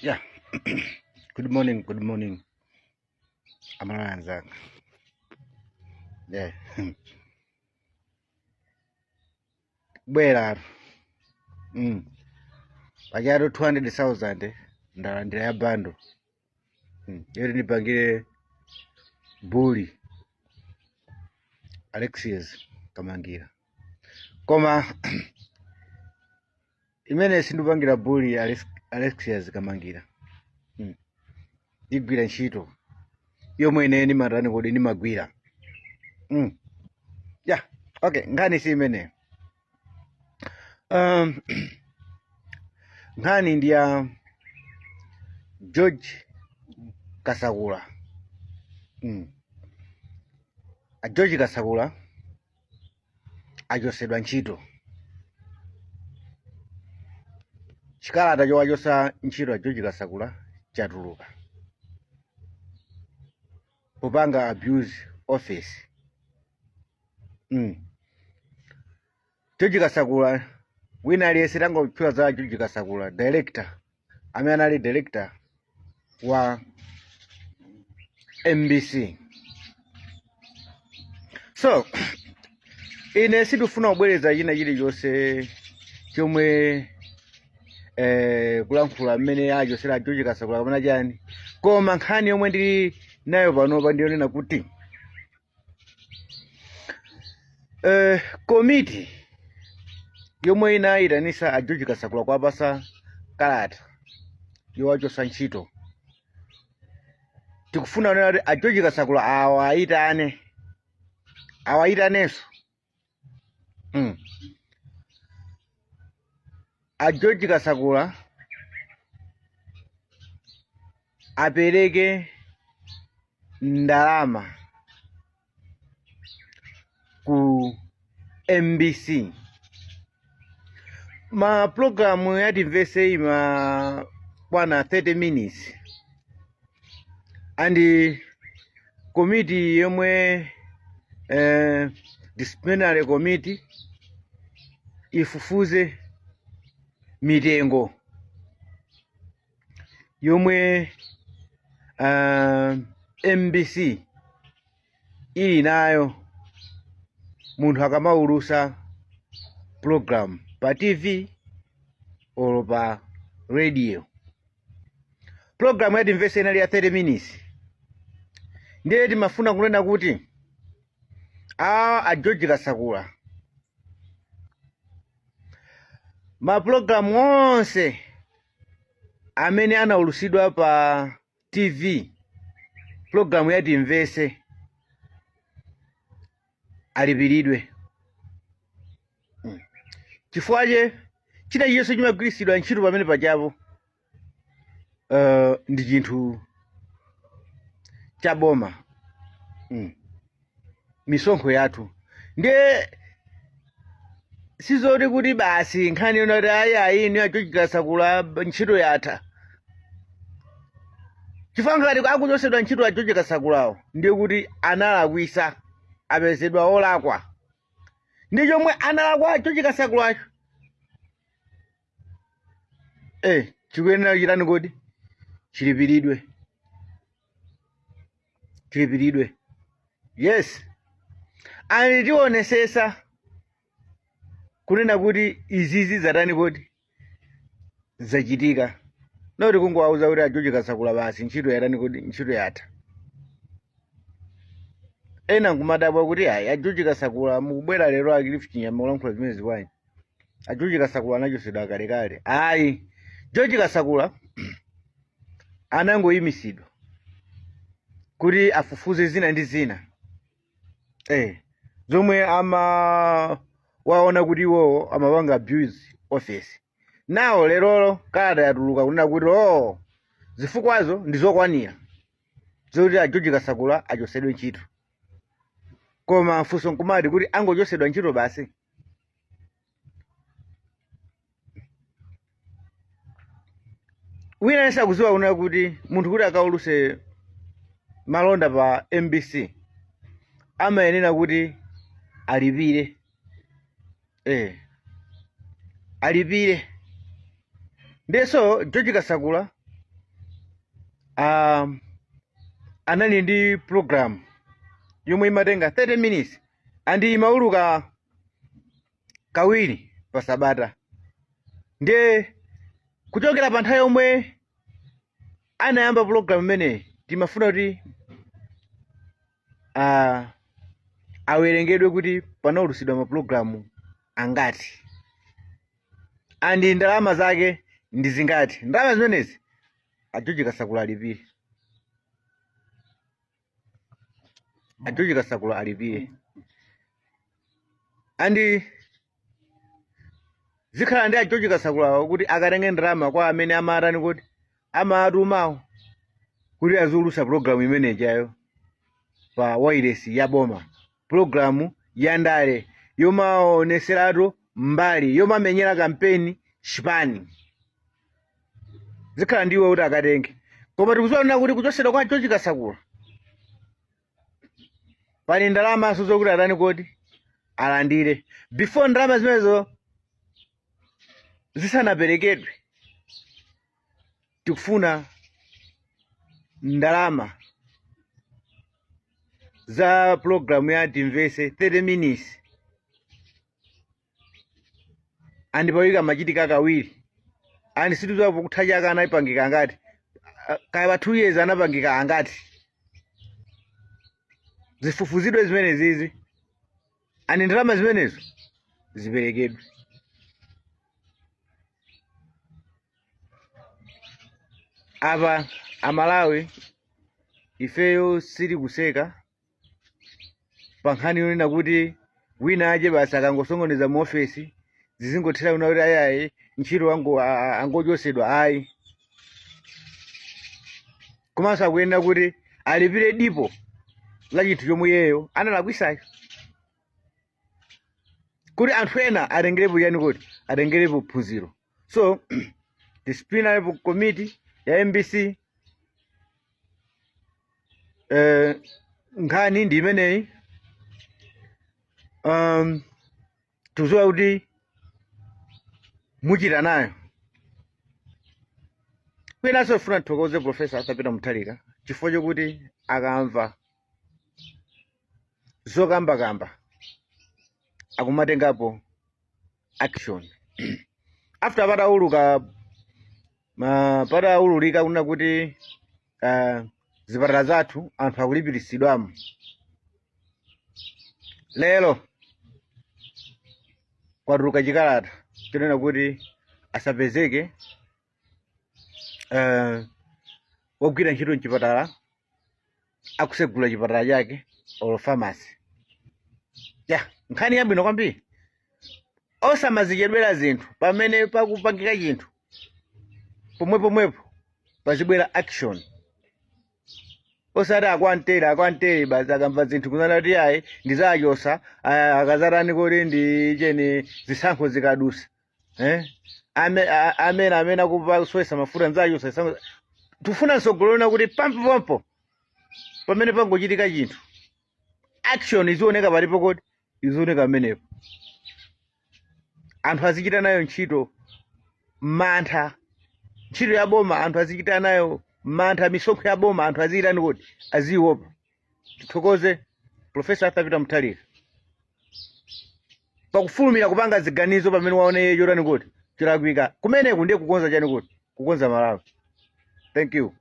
Yeah. Good morning, good morning. Amalawi anzanga. Yeah. Bwera. Pajatu 200,000 ndalandira ya bundle. Yoti ndipangire bully Alexius Kamangira. Koma imene sindipangira bully Alexius Kamangira. Ndigwira ntchito yomwe ine ndimatani kodi ndimagwira. Yeah, okay, nkhani si imeneyo. Nkhani ndi ya George Kasakula. A George Kasakula achosedwa ntchito. Chikalata chowachosa ntchito a George Kasakula chatuluka popanga abuse office. George Kasakula, wina aliyense tangotchula za George Kasakula, director amene anali director wa MBC. So ine sindifuna kubwereza china chilichonse chomwe kulankhula mmene achosera George Kasakula kapena chani, koma nkhani yomwe ndili nayo panopa ndiyonena kuti komiti yomwe inayitanisa a George Kasakula kuwapasa kalata yowachosa ntchito, tikufuna kunena kuti a George Kasakula awayitane, awayitanenso. A George Kasakula apereke ndalama ku MBC. Ma programu ya Timvese imakwana 30 minutes and komiti yomwe disciplinary committee ifufuze mitengo yomwe MBC ili nayo munthu akamaulusa program pa TV olo pa radio. Program ya Timvese inali ya 30 minutes, ndiye timafuna kunena kuti a George Kasakula ma program onse amene anaulusidwa pa TV program ya Timvese alipiridwe. Chifukwa china chilichonse chimagwiritsidwa ntchito pamene pajapo ndi chinthu cha boma. Misonkho yathu, ndiye sizoti kuti basi nkhani yona kuti ayi ayi inu a George Kasakula ntchito yatha, chifukwa ngati akuchosedwa ntchito a George Kasakulawo ndiye kuti analakwisa, apezedwa olakwa, ndi chomwe analakwa George Kasakulacho chikuyenera chitani kodi? Chilipiridwe, chilipiridwe. Yes, and tionesesa kunena kuti izizi zatani kodi zachitika, noti kungowauza kuti a George Kasakula basi ntchito yatani kodi, ntchito yatha. Ena nkumadabwa kuti ayi a George Kasakula mukubwera lero a Cliff Chinyama mukulankhula zimene zikwanyi, a George Kasakula anachosedwa kalekale. Ayi, George Kasakula anangoyimisidwa kuti afufuze zina ndi zina zomwe ama waona kuti iwowo amapanga abuse office. Nawo lerolo kalata yatuluka kunena kuti oh, zifukwazo ndi zokwanira zoti a George Kasakula achosedwe ntchito. Koma funso nkumati kuti angochosedwa ntchito basi? Wina yense akudziwa kunena kuti munthu kuti akauluse malonda pa MBC amayenera kuti alipire, alipire. Ndiyenso George Kasakula anali ndi program yomwe imatenga 30 minutes and imauluka kawiri pa sabata. Ndiye kuchokera pa nthawi yomwe anayamba program imeneyi, timafuna kuti awerengedwe kuti panaulutsidwa mapulogalamu angati and ndalama zake ndi zingati. Ndalama zimenezi a George Kasakula alipire, a George Kasakula alipire, and zikhala ndi a George Kasakulawo kuti akatenge ndalama kwa amene amatani kuti amatumawo kuti aziulutsa pulogalamu imene ijayo pa wailesi ya boma, pulogalamu ya ndale yomaoneseratu mbali yomamenyera kampeni chipani. Zikhala ndiwo kuti akatenge, koma tikuziona kuti kuchosedwa kwa George Kasakula pali ndalamaso zokuti atani kodi alandire. Before ndalama zimenezo zisanaperekedwe, tikufuna ndalama za program ya Timvese 30 minutes and pawiki amachitika kawiri, and sitidziwa kutha chaka anapangika angati, kaya pa 2 years anapangika angati. Zifufuzidwe zimene zizi and ndalama zimenezo ziperekedwe. Apa Amalawi ifeyo sitikuseka pa nkhani yonena kuti wina aje basi akangosongoneza mu ofesi zizingothera kuna kuti ayayi ntchito angochosedwa, ayi. Komanso akuyenera kuti alipire dipo la chinthu chomwe iyeyo analakwisacho kuti anthu ena atengerepo chani kuti atengerepo phunziro. So disciplinary committee ya MBC, nkhani ndi imeneyi. Tuziwa kuti muchita nayo. Kwinanso funa tithokoze Professor Arthur Peter Mutharika chifukwa chokuti akamva zokambakamba akumatengapo action. After patauluka pataululika kuna kuti zipatala zathu anthu akulipiritsidwamo, lero kwatuluka chikalata chonena kuti asapezeke wogwira ntchito mchipatala akusegula chipatala chake or pharmacy. Ya nkhani yabwino kwambiri, osamazichedwera zinthu. Pamene pakupangika chinthu, pomwe pomwepo pazibwera action, osati akwantere akwantere basi akamva zinthu kunena kuti ayi ndizachosa, akazatani kuti ndi cheni zisankho zikadusa, eh? Amene akupaswesa mafuta nzachosa zisankho. Tifuna msogolona kuti pampopompo pamene pangochitika chinthu action izioneka palipo, kodi izioneka pamenepo. Anthu azichita nayo ntchito mantha, ntchito ya boma anthu azichita nayo mantha, misonkho ya boma anthu azichitani kuti aziopa. Tithokoze Professor Arthur Peter Mutharika pakufulumira kupanga ziganizo pamene waona iye chotani kuti cholakwika. Kumeneku ndiye kukonza chani kuti kukonza Malawi. Thank you.